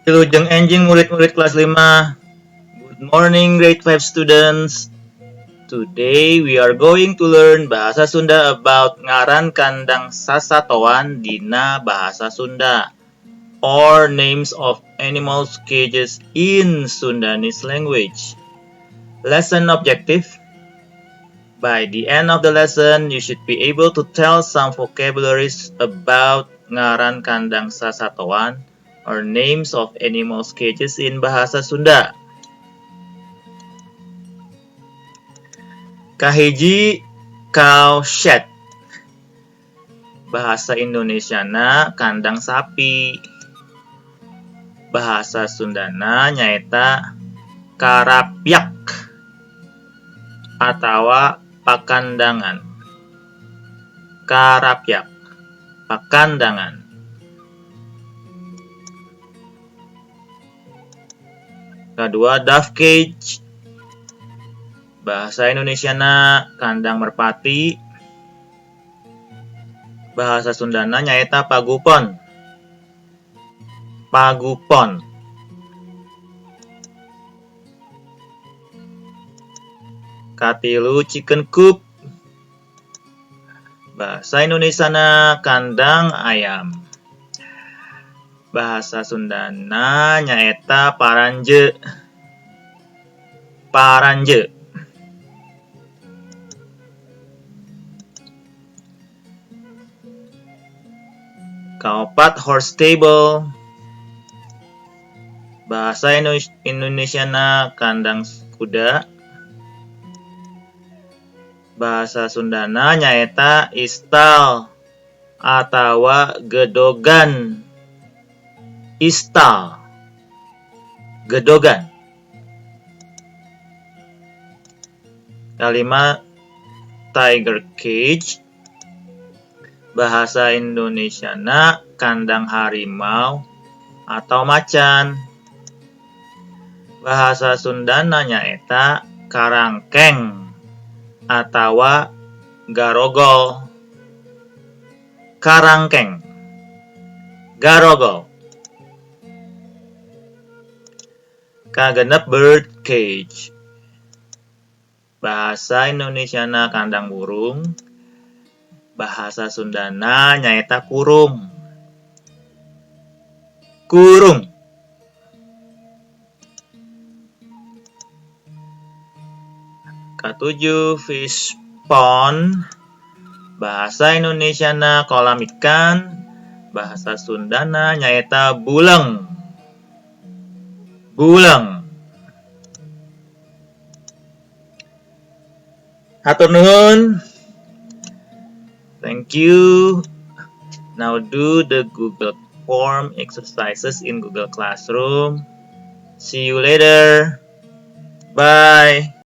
Wilujeng enjing murid-murid kelas 5. Good morning grade 5 students. Today we are going to learn bahasa Sunda about ngaran kandang sasatoan dina bahasa Sunda or names of animals cages in Sundanese language. Lesson objective. By the end of the lesson, you should be able to tell some vocabularies about ngaran kandang sasatoan or names of animals cages in bahasa Sunda. Kahiji, cow shed. Bahasa Indonesiana kandang sapi. Bahasa Sundana nyaeta karapyak atawa pakandangan. Karapyak, pakandangan. Kedua, dove cage. Bahasa Indonesiana kandang merpati. Bahasa Sundana nyaeta pagupon. Pagupon. Katilu, chicken coop. Bahasa Indonesiana kandang ayam. Bahasa Sundana nyaeta paranje. Paranje. Kaopat, horse stable. Bahasa Indonesiana kandang kuda. Bahasa Sundana nyaeta istal atawa gedogan. Istal, gedogan. Kalima, tiger cage. Bahasa Indonesiana kandang harimau atau macan. Bahasa Sundana nyaeta karangkeng atawa garogol. Karangkeng, garogol. Kagenep, bird cage. Bahasa Indonesiana kandang burung. Bahasa Sundana nyaeta kurung. Kurung. Katujuh, fish pond. Bahasa Indonesiana kolam ikan. Bahasa Sundana nyaeta buleng. Buleng. Hatur nuhun. Thank you. Now do the Google Form exercises in Google Classroom. See you later. Bye.